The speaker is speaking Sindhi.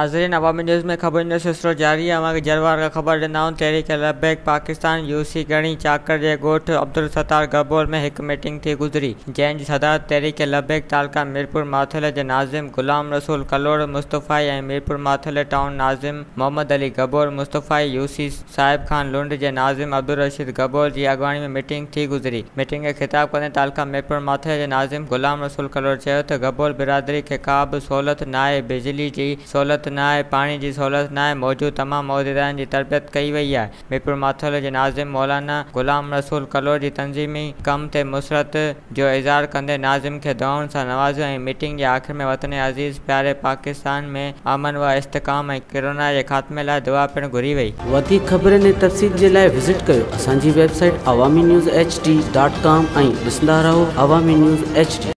ناظرين عوامي نيوز ۾ خبرن جو سلسلو جاري آهي اوهان کي جروار کان خبر ڏيندا آهيون تحريڪ لبيڪ پاڪستان يو سي ڳڙهي چاڪر جي ڳوٺ عبدالستار گبول ۾ هڪ ميٽنگ ٿي گذري جنهن جي صدارت تحريڪ لبيڪ تعلقه ميرپور ماٿيلي جي ناظم غلام رسول ڪلوڙ مصطفائي ۽ ميرپور ماٿيلي ٽائون ناظم محمد علي گبول مصطفائي يو سي صاحب خان لنڊ جي ناظم عبدالرشيد گبول جي اڳواڻي ۾ ميٽنگ ٿي گذري ميٽنگ کي خطاب ڪندي تعلقه ميرپور ماٿيلي جي ناظم غلام رسول ڪلوڙ چيو ته گبول برادري کي ڪا به سهولت ناهي بجلي جي سهولت ناهي، پاڻي جي سهولت ناهي موجود تمام عهديدارن جي تربيت ڪئي وئي آهي. ميرپور ماٿيلو جي ناظم مولانا غلام رسول ڪلوڙ جي تنظيمي ڪم تي مسرت جو اظهار ڪندي ناظم کي دعائن سان نوازيو ۽ ميٽنگ جي آخر ۾ وطن عزيز پياري پاڪستان ۾ امن و استحڪام ۽ ڪرونا جي خاتمي لاء دعا پڻ گهري وئي. وڌيڪ خبرن ۽ تفصيل جي لاء وزٽ ڪيو اسان جي website Awami news H D dot com ۽ ڏسندا رهو عوامي نيوز ايڇ ڊي.